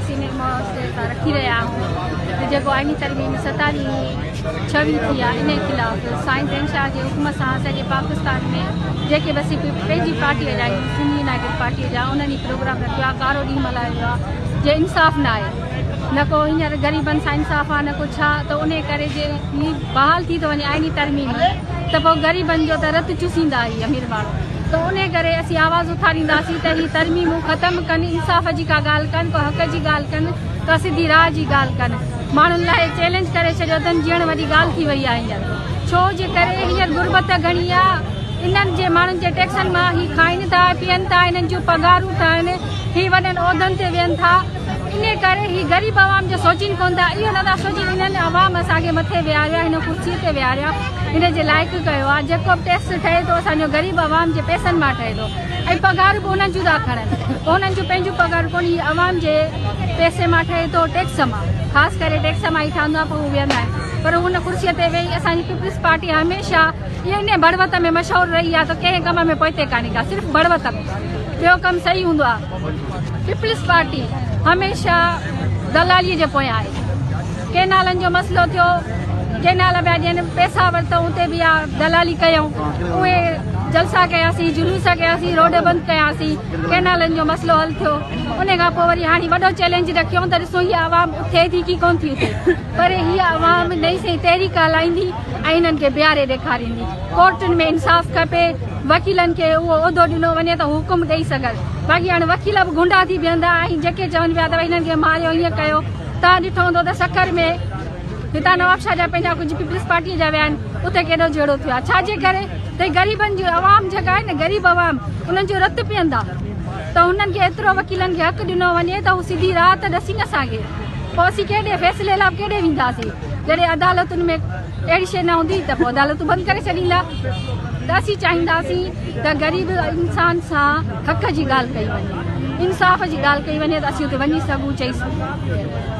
اسين ان موضوع تي رکي رهيا آهيون ته جيڪو آئيني ترميم ستاويهين ڇويهه ٿي آهي انهي خلاف سائين زين شاهه جي حڪم سان سڄي پاڪستان ۾ جيڪي به اسين پنهنجي پارٽيء جا آهيون سنڌ يونائيٽيڊ پارٽيء جا انهن هي پروگرام رکيو آهي ڪارو ڏينهن ملهايو ويو آهي جي انصاف نه آهي نه ڪو هينئر غريبن سان انصاف آهي نه ڪو ڇا ته انهي ڪري جي هي بحال ٿي ٿو وڃي آئيني ترميم ته پوء غريبن جو ته رت چوسيندا هي امير ماڻهو ته انهي ڪري اسين آواز اٿارينداسين ته هي ترميمون ختم ڪن انصاف جي ڪا ڳالهه ڪن ڪو حق جي ڳالهه ڪن ڪا سڌي راهه جي ڳالهه ڪن ماڻهن لاء چئلينج ڪري ڇڏيو اٿن جيئڻ وڏي ڳالهه ٿي وئي آهي هينئر ڇو جي ڪري هينئر غربت گهڻي آهي انهن جي ماڻهن جي ٽيڪسن مان هي کائن ٿا پيئن ٿا انهن جون پگهارون ٺهن هي وڏن عهدن تي ويهن ٿا انهي ڪري هي غريب عوام جو سوچين ڪونه ٿا اهو نٿا سوچين انهن عوام اسان کي مٿي ويهاريو آهي هن ڪرسي تي ويهاريو آهي هن جي لائق ڪيو آهي جيڪو به ٽيڪس ٺهي ٿو اسان جو غريب عوام جي پئسن مان ٺهي ٿو ۽ پگهارون به انهن جون ٿا کڻن انهن جون پنهنجون پگهارون ڪونه هي عوام جي پئسي مان ٺهي ٿو ٽيڪس مان خاص ڪري ٽيڪس مان ئي ٺهندو آهي پوء هو ويهندا آهن پر هن ڪرسي تي ويهي اسان جي پيپلز پارٽي هميشه انهي ڀڙوت ۾ مشهور رهي آهي ته ڪنهن ڪم ۾ پوئتي ڪانهي ڪا صرف ڀڙوت ۾ ٻيو ڪم صحيح هوندو آهي پيپلز پارٽي هميشه دلالي جي پويان آهي ڪينالن جو مسئلو ٿيو ڪينال پيا ڏين پئسا ورتائون اتي به دلالي ڪيائون اهي جلسا ڪياسين جلوس ڪياسين روڊ بند ڪياسين ڪينالن جو مسئلو حل ٿيو ان کان پوء وري هاڻي وڏو چئلينج رکيو ته ڏسون هي عوام اٿي ٿي ڪي ڪون ٿي اٿي پر هي عوام نئين سئين تحريڪ هلائيندي ۽ انهن کي بيهاري ڏيکاريندي. ڪورٽن ۾ انصاف کپي، وڪيلن کي اهو عهدو ڏنو وڃي ته هو حڪم ڏئي سگهن. باقي هاڻي وڪيل به غنڊا ٿي بيهندا ۽ جيڪي چون پيا ته ڀئي هنن کي ماريو هيئن ڪيو. توهان ڏٺو هوندو ته سکر ۾ هتان نوابشاهه جا پنهنجا ڪجهه پيپلز پارٽيء جا ويا آهن اتي ڪيڏو جهيڙو ٿيو آهي. ڇا جي ڪري ته غريبن جو عوام جيڪا آهي نه غريب عوام انهن جو رت پيئندا ته هنن کي ايترو وڪيلن کي حق ڏنو وڃي ته هو سڌي راهه ته ڏسين اسان کي. پوء اسين ڪيڏي فيصلي لاء به ڪيڏي وينداسين جڏهن عدالتن ۾ اهڙي شيء نه هوندي ته پوء عدالتون بند ڪري ڇڏيندا ته اسين چاهينداسين ته غريب انسان سان حق جي ڳالهه ڪئي وڃي انصاف جي ڳالهه ڪئي وڃي ته اسين اتي وڃي سگهون چئي سگهون.